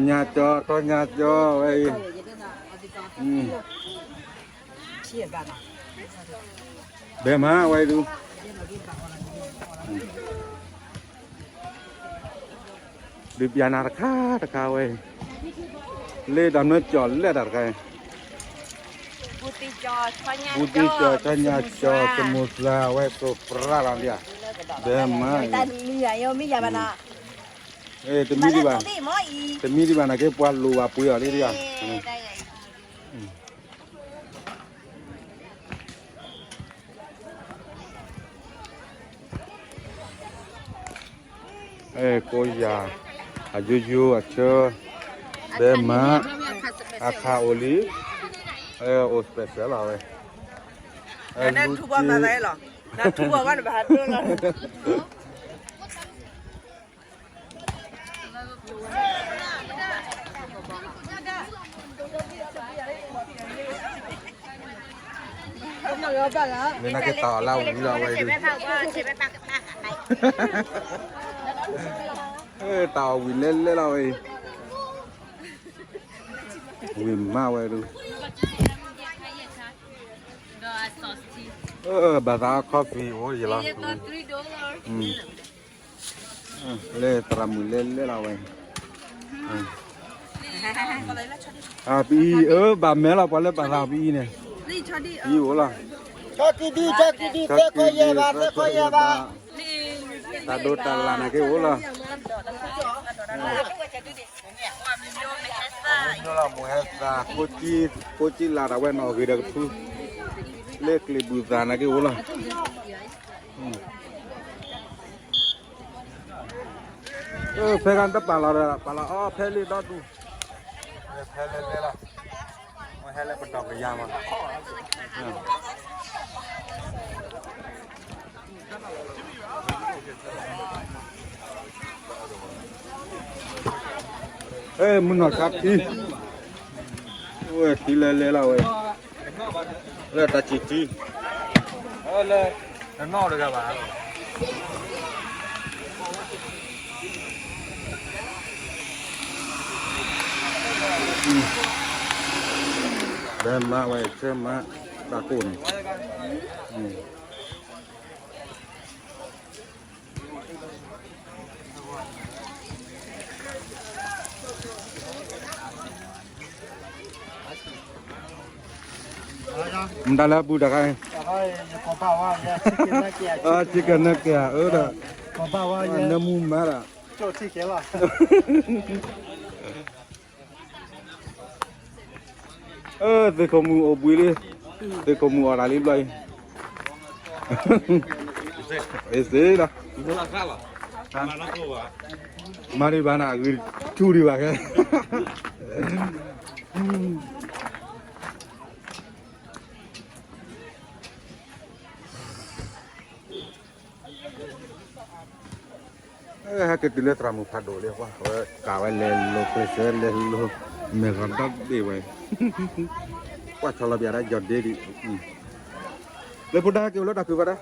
ညါကၠီ ထီၣ်ညါကၠီဝဲအံၤ, ဘဲမးဝဲအံၤဒုး, ဒုးပျးနၤတခါတခါဝဲအံၤ, လၢတၢ်မၢကၠီၤလဲၣ်တၢ်တခါအံၤ, ဘူးသံကၠီ ထီၣ်ညါကၠီ စမူစါဝဲ စိးပြးလီၤလံဧါ, ဘဲမးအံၤ, တမံဒံးဘၣ်, တမံဒံးဘၣ်နာ်က့ ပှၤလိၣ်ဘၣ်ပှ့ၤအီၤလံဧါ. အဲ ကိးယၤ အယိယိအဆၢ ဘဲမး အခါအိၣ်လံ, အဲ အိၣ် special လီၤဝဲ, အဲ ထူဘီမၤသးလီၤ, နထူဘီဘၣ်နဘၣ်ဟးဒိလီၤ. မ့ၢ်နာ်က့တၢ်အီၣ်လၢဝံၤလီၤဝဲအံၤ, တၢ်အီၣ်ဝံၤလဲၤလဲၤလီၤဝဲအံၤ, ဝံၤမးဝဲဒုး, ဘၣ်သး coffee အိၣ်ယလီၤ, လၢသရၣ်မုၣ်လဲၤလဲၤလီၤဝဲ, ပအံၤ အၢ ဘၣ်မဲလီၤ ပှၤလၢဘၣ်သးပအံၤန့ၣ်, အံၤအိၣ်လီၤ, ဆီကံဒု ဆီကံဒု သၢခီယဲၢ်ဘး သၢခီယဲၢ်ဘး, တၢ်ဒိးတၢ်လၢ်နာ်က့အိၣ်လီၤ, မိၢ်ဟဲသး ကိးကံလၢ်တၢ်ဝဲနီၣ်ဂ့ၤဒီးကဖု, လၢကျံးဘုၣ်သးနာ်က့အိၣ်လီၤ. ဖဲဂၤတပာ်လီၤဒီး ပာ်လီၤအီၤ ဖဲလ့ဒီဒူၣ်, ဖဲလ့လ့လီၤ, မ့ၢ်ဟဲလၢပတီၢ်ကယၤမး, မုၢ်နီၢ်ဆါထံ, ဝဲထံလဲၤလဲၤလီၤဝဲ, လၢတၢ်ဆံၣ်ထံ, လၢ တနီၣ်တဂၤဘၣ်, ဘဲမးဝဲဆၢမး, တၢ်ကိၢ်န့ၣ် မတၤလၢအပူၤတခါအံၤ, chicken nugget အၢဒီး, နၢမူမၤဒီး, သုးခိၣ်မုၣ်အိၣ်ဘှံးလံ, သုးခိၣ်မုၣ်အီၣ်တၢ်လံဘျီအံၤ, အ့ၣ်သ့လီၤ, မၤဒံးဘၣ်နၤ ဂ့ၤဆူဒံးဘၣ်ခဲ ဟဲက့ၤတုၤလၢသရၣ်မုၣ်ဖးဒိၣ်လံ, ဝဲကးဝဲလဲၤလိာ်ကျဲးစၢးလဲၤလိာ်, မဲာ်ဂီၤဒီဘ့ၣ်ဝဲ, ကွၢ်ဆီလီၤပၠးဒၣ်ယီၢ်ဒ့ဒံး, လၢဖိဒါဟဲက့ၤအိၣ်လၢတၢ်ခုၣ်ဖးဒၣ်